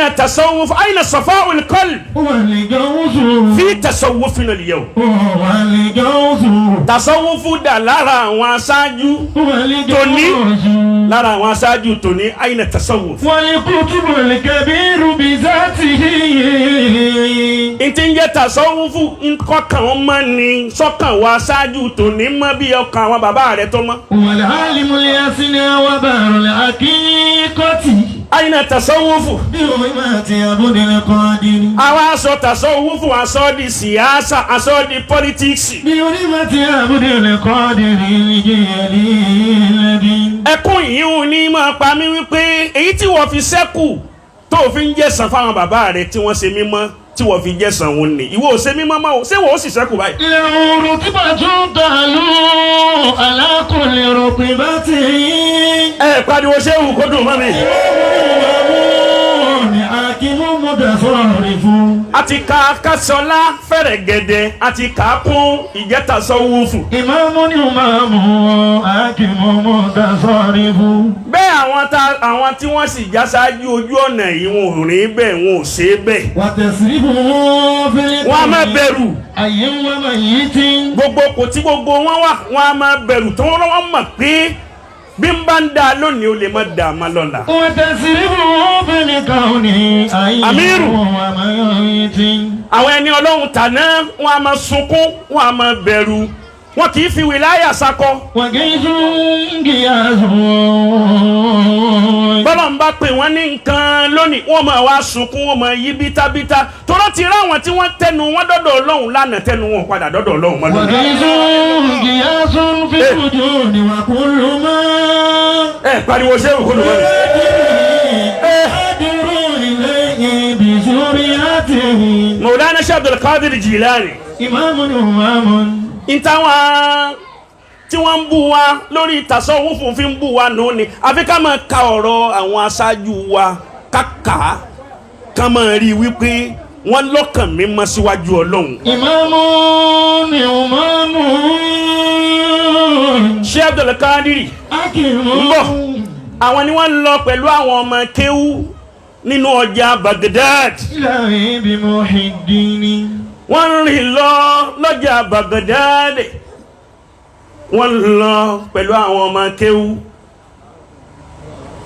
Aina tasawuf, aina safa'ul qalb والغوث fi tasawufina al-yawm. والغوث Tasawufu dà lára àwọn aṣáájú tóní, والغوث lára àwọn aṣáájú tóní, aina tasawuf. والقطب الكبير بذاته. N ti ń jẹ́ tasawufu nkọ́kàn wọn mọ́ ni sọ́kàn wa aṣáájú tóní mọ́ bí ọkàn àwọn bàbá rẹ̀ tó mọ́. والعالم الياسين وبار الحقيقة. Aina tasawufu. بحرمة عبد القادر. Àwa aṣọ tasawufu aṣọ di siyasa, aṣọ di politics. بحرمة عبد القادر الجليل الذي Ẹkún yìí ń ní máa pa mí wípé èyí tí wọ́n fi sẹ́kù tó fi ń jẹ̀sán fáwọn bàbá rẹ̀ tí wọ́n ṣe mímọ́, tí wọ́n fi jẹ̀sán òun ni ìwọ ò ṣe mímọ́ mọ́ o, ṣé wọ́n ó sì sẹ́kù báyìí? له رتبة تعلو على كل رتبة. Ẹ pariwo ṣéwù kó dùn mọ́ mi. حاكم متصرف. A ti ka kásọlá fẹ̀rẹ̀ gẹ̀dẹ̀, a ti kà á kún ìjẹ́tasọ́wọ́fù. إمام إمام حاكم متصرف. Bẹ́ẹ̀ àwọn ta àwọn tí wọ́n sì já ṣáájú ojú ọ̀nà yìí, wọn ò rìn bẹ́ẹ̀, wọn ò ṣe é bẹ́ẹ̀. وتصرفه في Wọ́n á máa bẹ̀rù. حي وميت. Gbogbo kò tí gbogbo wọn wà, wọn á máa bẹ̀rù tó wọ́n mọ̀ pé bí n bá ń da lónìí, ó lè má da má lọ́la. وتصرفه في الكون حي Amiru. وميت. Àwọn ẹni ọlọ́run tàná, wọn á máa sunkún, wọn á máa bẹ̀rù, wọn kì í fi wìláyà sakọ. وجيش جياس. Bọ́lá ń bá pè wọ́n ní nǹkan lónìí, wọ́n máa wá sunkún, wọ́n máa yí bítábítá tọ́lá ti rá àwọn tí wọ́n tẹnu wọn dọ́dọ̀ ọlọ́run lánàá, tẹnu wọn padà dọ́dọ̀ ọlọ́run mọ́ lónìí. وجيش جياس في الوجود وكل ما Ẹ pariwo ṣé òkú ló wọlé. قادر إليه بسريته. Mawlana Sheikh Abdul Qadir Jilani. إمام إمام. Ìtàwọn tí wọ́n ń bú wa lórí tasawufu fi ń bú wa nù ni, àfi ká máa ka ọ̀rọ̀ àwọn aṣáájú wa, ká kà á, ká máa rí i wípé wọ́n lọ́kàn mímọ́ síwájú ọlọ́run. إمام إمام. Sheikh Abdul Qadir حكيم. ń bọ̀, àwọn ni wọ́n lọ pẹ̀lú àwọn ọmọ kéwú nínú ọjà Baghdad. إلهي بمحي الدين. Wọ́n ń rìn lọ lọ́jà Baghdad, wọ́n ń lọ pẹ̀lú àwọn ọmọ kéwú.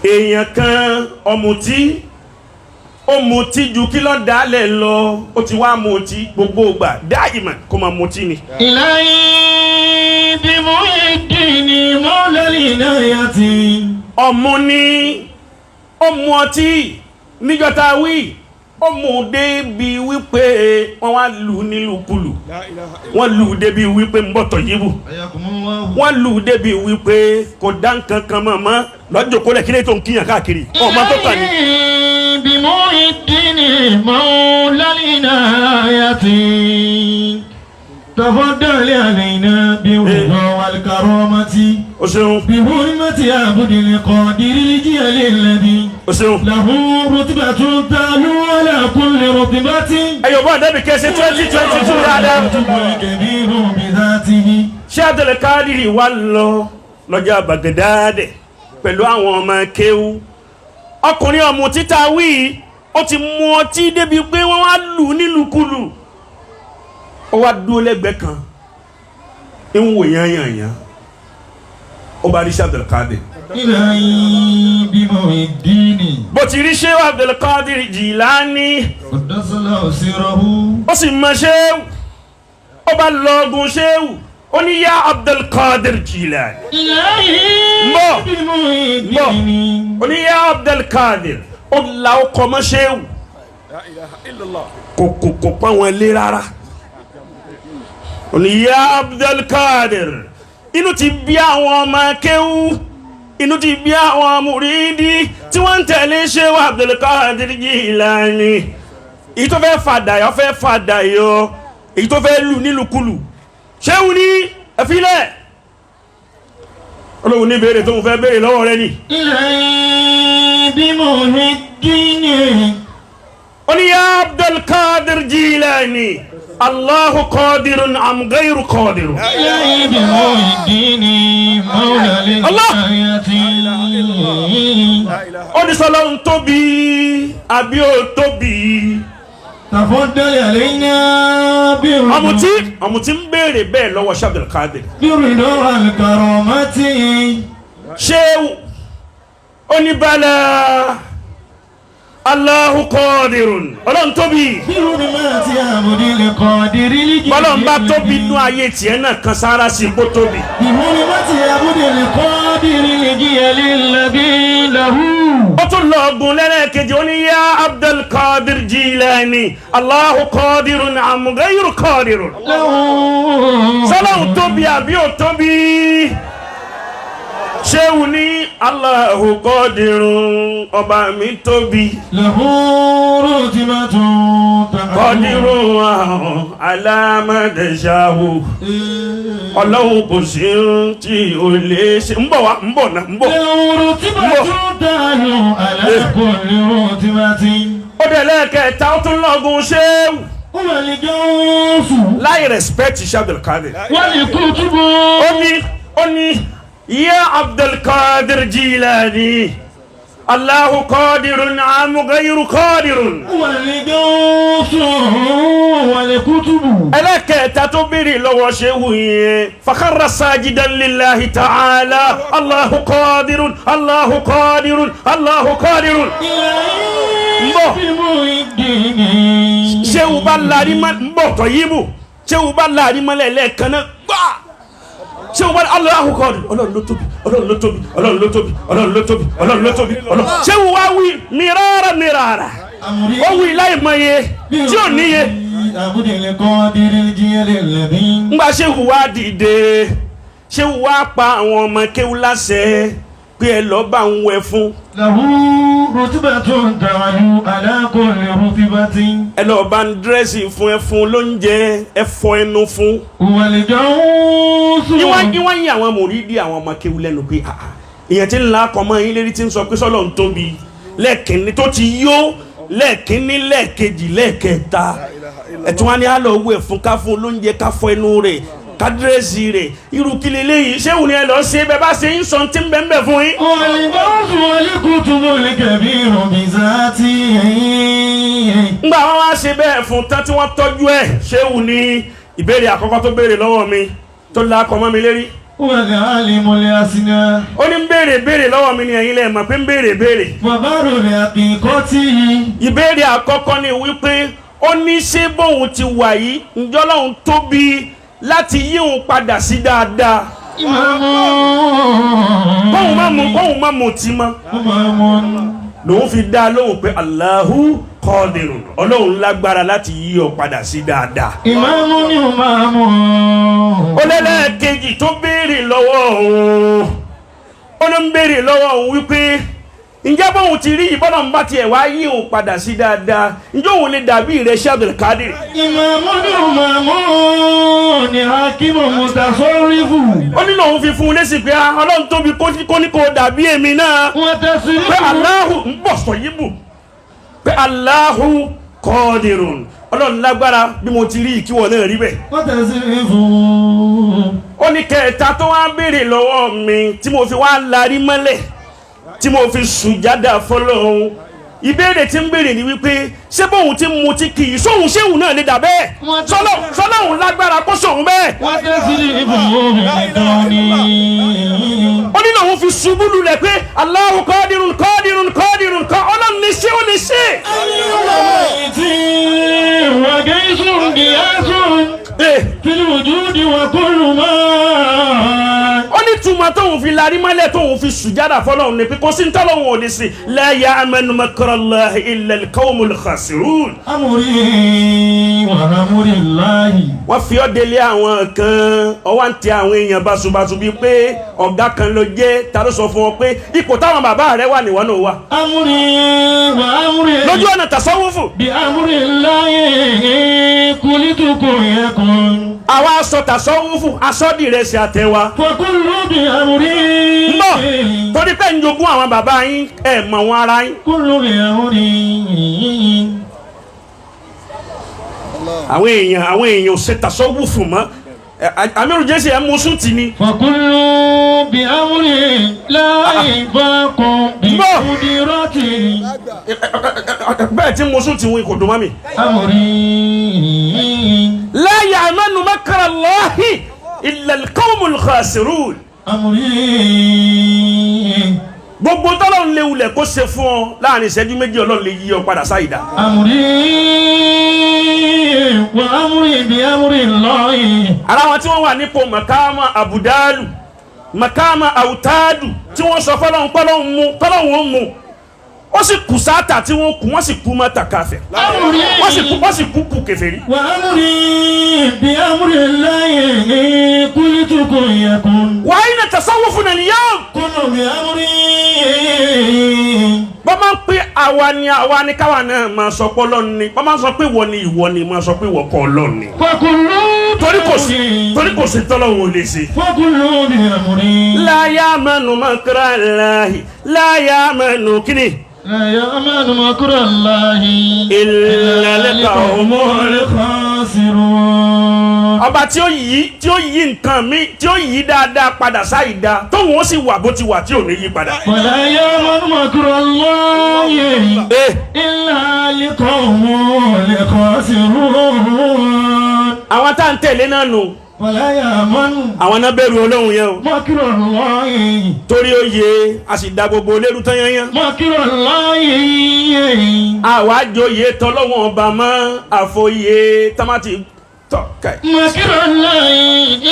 Èèyàn kan ọ̀mùtí, ó mutí ju kí lọ́ọ́ dálẹ̀ lọ, ó ti wá mutí gbogbo ìgbà dáìmọ̀ kó máa mutí ni. إلهي بمحي الدين مولى العناية. Ọ̀mù ni ó mu ọtí níjọ́ tá a wí, ó mú débi wípé wọ́n wá lù ú nílùkulù, wọ́n lù ú débi wípé ń bọ̀tọ̀ yíbù. حياكم الله. Wọ́n lù ú débi wípé kò dá nǹkan kan mọ̀ mọ́ lọ́jọ́ kó lẹ̀ kí lè tó ń kíyàn káàkiri ọmọ tó kàn ní. إلهي بمحي الدين مولى العناية تفضل علينا بالرضا والكرامة. O ṣeun. بحرمة عبد القادر الجليل الذي O ṣeun. له رتبة تعلو على كل رتبة. Ẹ̀yọ̀ bọ́ àdẹ́bì kẹsẹ̀ 2022 dáadáa. الكبير بذاته. Ṣé Abdulkadiri wà lọ lọ́jà Baghdad pẹ̀lú àwọn ọmọ kéwú. Ọkùnrin ọ̀mù títa wí, ó ti mú ọtí débi pé wọ́n wá lù ú nílùkulù. Ó wá dúró lẹ́gbẹ̀ẹ́ kan, ń wò yányànyán, ó bá rí ṣé Abdulkadir. إلهي بمحي الدين. Bó ti rí ṣé Abdulkadir Jilani, قدس الله سره. Ó sì mọ ṣéwù, ó bá lọ́ọ̀gùn ṣéwù, ó ní yá Abdulkadir Jilani. إلهي Mbọ̀. بمحي الدين. Ó ní yá Abdulkadir, ó la ọkọ̀ mọ́ ṣéwù, kò pọ́n wọn lé rárá. Ó ní yá Abdulkadir. Inú ti bí àwọn ọmọ kéwú, inú ti bí àwọn mùrídìí tí wọ́n ń tẹ̀lé ṣéwù Abdulkadir Jilani. Èyí tó fẹ́ fàdà yọ fẹ́ fàdà yọ, èyí tó fẹ́ lù nílùkulù, ṣéwù ní ẹ̀fílẹ̀ olóhùn ní béèrè tó ń fẹ́ béèrè lọ́wọ́ rẹ ni. إلهي بمحي الدين. Ó ní yá Abdulkadir Jilani. Allahu qadirun am ghayru qadirun. إلهي بمحي الدين مولى الله. للحياة Ó ní sọlọ́run tóbi àbí ó tóbi. تفضل علينا برضا Ọ̀mùtí ń béèrè bẹ́ẹ̀ lọ́wọ́ Sheikh Abdul Qadir. برضا الكرامة. Ṣé ó ní bala Allahu qadirun, ọlọ́run tóbi. بحرمات عبد القادر الجليل. Bọ́lọ́run bá tóbi inú ayé tiẹ̀ náà kan sára sí kó tóbi. بحرمة عبد القادر الجليل الذي له. Ó tún lọ ọgùn lẹ́lẹ́kejì, ó ní yá Abdul Qadir Jilani Allahu qadirun am ghayru qadirun. له. Sọlọ́run tóbi àbí ò tóbi? Ṣéwù ní Allahu qadirun, ọba mi tóbi. له رتبة. Qadirun alámàdéṣáwù, ọlọ́run kò sí ohun tí ò lè ṣe. Ń bọ̀ wá, ń bọ̀ náà, ń bọ̀. له رتبة تعلو على كل رتبة. Ó dẹ̀ lẹ́ẹ̀kẹta, ó tún lọ́gùn ṣéwù. والجوف Láì respect Sheikh Abdul Qadir. والكتب. Ó ní yá Abdul Qadir Jilani Allahu qadirun am ghayru qadirun. والجوف والكتب. Ẹlẹ́kẹ̀ẹ́ta tó béèrè lọ́wọ́ ṣéwù yẹn, fakharra sajidan lillahi ta'ala Allahu qadirun Allahu qadirun Allahu qadirun. إلهي بمحي الدين. Ṣéwù bá larí mọ́ ń bọ̀ tọ̀ yíbù, ṣéwù bá larí mọ́lẹ̀ lẹ́ẹ̀kan náà gbà, ṣéwù bá Allahu qadir, ọlọ́run ló tóbi, ọlọ́run ló tóbi, ọlọ́run ló tóbi, ọlọ́run ló tóbi, ọlọ́run ló tóbi, ọlọ́run. Ṣéwù wá wí mirara mirara, ó wí láì mọye tí ò níye. عبد القادر الجليل الذي. Ńgbà ṣéwù wá dìde, ṣéwù wá pa àwọn ọmọ kéwú láṣẹ pé ẹ lọ́ọ́ bá ń wẹ̀ fún. له رتبة تعلو على كل رتبة. Ẹ lọ́ọ́ bá ń dírẹ́sì fún, ẹ fún lóúnjẹ, ẹ fọ ẹnu fún. والجوس. Ìwọ́n yín àwọn mòrídìí àwọn ọmọ kéwú lẹ́nu pé àà, ìyẹn tí ń la akọ mọ́ yín lérí tí ń sọ pé sọ́lọ́ ń tóbi lẹ́ẹ̀kínní tó ti yó lẹ́ẹ̀kínní, lẹ́ẹ̀kejì, lẹ́ẹ̀kẹta, ẹ̀tún wa ni a lọ wẹ̀ fún, ká fún lóúnjẹ, ká fọ ẹnu rẹ̀, ká dírẹ́sì rẹ̀, irú kí leléyìí? Ṣé òun ni ẹ lọ ṣe bẹ́ẹ̀ bá ṣe ń sọ tí ń bẹ́ẹ̀ bẹ́ẹ̀ fún yín. والجوس والكتب الكبير بذاته. Ngbà wọn wá ṣe bẹ́ẹ̀ fún tán tí wọ́n tọ́jú ẹ̀, ṣéwù ní ìbéèrè àkọ́kọ́ tó béèrè lọ́wọ́ mi tó la akọ mọ́ mi lérí. والعالم الأسنى. Ó ní ń béèrè béèrè lọ́wọ́ mi ní ẹ̀yin lẹ́ẹ̀ mọ̀ pé ń béèrè béèrè. وبر الحقيقة. Ìbéèrè àkọ́kọ́ ni wípé ó ní ṣé bóun ti wà yìí, ǹjọ́ lóun tóbi láti yí òun padà sí dáadáa? إمام. Kóun má mu tí mọ́. إمام. Lòun fi dá lóhùn pé Allahu qadirun, ọlọ́run lágbára láti yí ọ padà sí dáadáa. إمام إمام. Ó lẹ́lẹ́kejì tó béèrè lọ́wọ́ òun, ó ló ń béèrè lọ́wọ́ òun wípé ǹjẹ́ bóun ti rí ìbọ́nà ń bá tiẹ̀ wá yí òun padà sí dáadáa, ǹjẹ́ òun lè dàbí rẹ̀ Sheikh Abdul Qadir? إمام إمام حاكم متصرف. Ó ní lòun fi fún un lésì pé ah, ọlọ́run tóbi kó ní kó dàbí èmi náà, pé وتصرف. Allahu ń bọ̀ sọ yìí bù pé Allahu qadirun, ọlọ́run lágbára bí mo ti rí ìkíwọ̀ náà rí bẹ́ẹ̀. وتصرف. Ó ní kẹta tó wá béèrè lọ́wọ́ mi tí mo fi wá larí mọ́lẹ̀ tí mo fi sùjádà fọlọ́hún, ìbéèrè tí ń béèrè ni wípé ṣé bóun ti mutí kì í sóhun ṣéhùn náà lè dà bẹ́ẹ̀, sọlọ́hún lágbára kó sóhun bẹ́ẹ̀? وتصرف بكونه. Ó ní lòun fi ṣubú lulẹ̀ pé Allahu qadirun qadirun qadirun kọ́, ọlọ́run lè ṣe, ó lè ṣe. وجيش قياس Eh, في الوجود وكل ما. Ó ní túmọ̀ tóun fi larí mọ́lẹ̀ tóun fi sùjádà fọlọ́hún ni pé kò sí ní tọ́lọ́hún ò lè ṣe, la ya'manu makrallahi illa al-qawmul khasirun. أمري وأمر الله. Wọ́n fi ọ́ délé àwọn kan, ọwọ́ ń tẹ àwọn èèyàn báṣubàṣu bíi pé ọ̀gá kan ló jẹ́. Ta ló sọ fún ọ pé ipò táwọn bàbá rẹ wà níwọ̀n náà wà? أمري وأمر. Lójú ọ̀nà tàṣọ́wọ́fù. بأمر الله قلت كن يكن. Àwa aṣọ tàṣọ́wọ́fù aṣọ́dìrẹsì àtẹwà. فكل بأمري. Ń bọ̀ torí pé ń jogún àwọn bàbá yín, ẹ̀ mọ̀ wọn ara yín. كل بأمري. Àwọn èèyàn ò ṣe tasawufu mọ́. Amiru Jesse ẹ̀ mú sùn tì ní. فكل بأمر لا فاق بقدرته. Bẹ́ẹ̀ tí mú sùn tì wọn kò dùn mọ́ mi. أمري. La ya'manu makra Allahi illa al-qawmul khasirun. أمري. Gbogbo tọ́lọ́run lè wulẹ̀ kó ṣe fún ọ láàrin ìṣẹ́jú 2, Ọlọ́run lè yí ọ padà sáìdá. أمري وأمري بأمر الله. Ara wọn tí wọ́n wà nípò makama abudalu, makama autadu, tí wọ́n sọ fọlọ́run pọ́lọ́run mú, pọ́lọ́run ó mú, ó sì kù sáàtà tí wọ́n kú, wọ́n sì kú mọ́ta káfẹ́, wọ́n sì kú kú kèfèrí. وأمري بأمر الله إن قلت كن يكن. Wa ayna tasawwufuna al-yawm? كن بأمري. Bọ́n máa ń pè àwa ni, àwa ni káwa náà máa sọ pé Ọlọ́run ni. Bọ́n máa ń sọ pé ìwọ ni, ìwọ ni, máa sọ pé ìwọ kọ́ Ọlọ́run ni. فكل Torí kò sí tọ́lọ́run ò lè ṣe. فكل بأمري. La ya'manu makra Allahi, la ya'manu kíni. لا يأمن مكر الله Illa al-qawmul الخاسرون. Ọba tí ó yí nǹkan mi, tí ó yí dáadáa padà sáìdá, tóun ó sì wà bó ti wà tí ò ní yí padà. ولا يأمن مكر الله إلا القوم الخاسرون. Àwọn tá à ń tẹ̀lé náà nù. ولا يأمن Àwọn náà bẹ̀rù Ọlọ́run yẹn o. مكر الله. Torí ó yẹ a sì da gbogbo lérú tán yányán. مكر الله. Àwa joyè tọ́lọ́wọ́n ọba mọ́ àfọyé tamati tọ́ka. مكر الله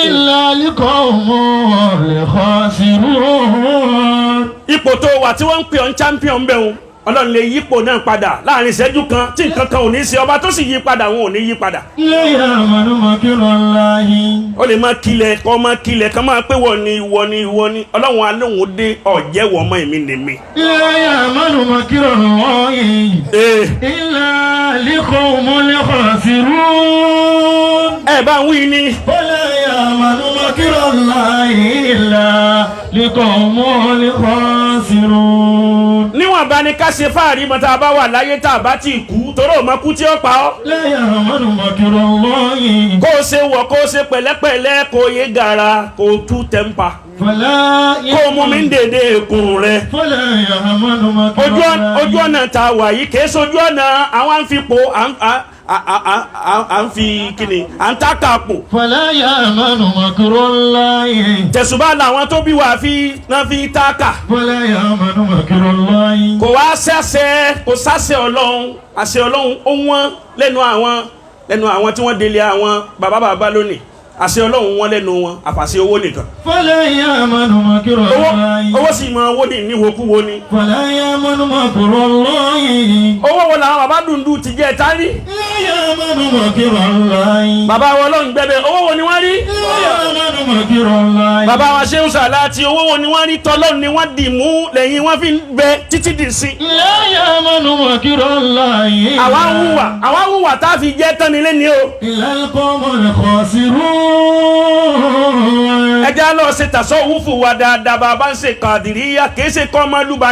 إلا القوم الخاسرون. Ipò tó wà tí wọ́n ń pè ọ́n champion bẹ́ẹ̀ o, Ọlọ́run lè yípo náà padà láàrin ìṣẹ́jú kan tí nǹkan kan ò ní ṣe ọba tó sì yí padà, wọn ò ní yí padà. لا يأمن مكر الله. Ó lè máa kilẹ̀ kọ́, máa kilẹ̀ kọ́, máa pé wọ́n ni, ìwọ ni, ìwọ ni. Ọlọ́run alóhùn dé ọ̀jẹ̀ wọ̀ ọmọ èmi ni mi. لا يأمن مكر الله إلا القوم الخاسرون. Ẹ bá ń wí ni. ولا يأمن مكر الله إلا القوم الخاسرون. Níwọ̀n bá ní ká ṣe fáàrí mọ́ tá a bá wà láyé, tá a bá ti kú, torí ò mọ kú tí ó pa ọ́. لا يأمن مكر الله. Kó o ṣe wọ̀, kó o ṣe pẹ̀lẹ́pẹ̀lẹ́, kó o yé gara, kó o tú tẹ́ḿpà, فلا kó o mú mi ń dèdè ikùn rẹ. فلا يأمن مكر Ojú الله. Ojú ọ̀nà tá a wà yìí kìí ṣojú ọ̀nà àwọn à ń fipò à ń fi kíni à ń tákà pò. فلا يأمن مكر الله. Tẹ̀sùbá làwọn tó bí wà fi náà fi tákà. فلا يأمن مكر الله. Kò wá sẹ́sẹ́, kò sáṣẹ Ọlọ́run. Àṣẹ Ọlọ́run ó wọ́n lẹ́nu àwọn tí wọ́n délé àwọn bàbá bàbá lónìí. Àṣẹ Ọlọ́run wọ́n lẹ́nu wọn, àfàṣẹ owó nìkan. فلا يأمن مكر Owó الله. owó sì mọ owó ní níwòkúwo ni. فلا يأمن مكر الله. Owó wo làwọn bàbá dùndú ti jẹ́ tárí? لا يأمن مكر الله. Bàbá wọn Ọlọ́run gbẹ́bẹ́, owó wo ni wọ́n rí? لا يأمن مكر الله. Bàbá wa Ṣéhùn Sàláàtì, owó wo ni wọ́n rí? Tọ́lọ́run ni wọ́n dì mú lẹ́yìn wọ́n fi ń bẹ títí dì sí. لا يأمن مكر الله. Àwa ń hùwà tá a fi jẹ́ tán nílé ni o. إلا القوم الخاسرون. Ẹ já lọ ṣe tàṣọ́wùfù wa dáadáa. Bàbá ń ṣe kàdìríyà, kì í ṣe kọ́ ọmọlúba.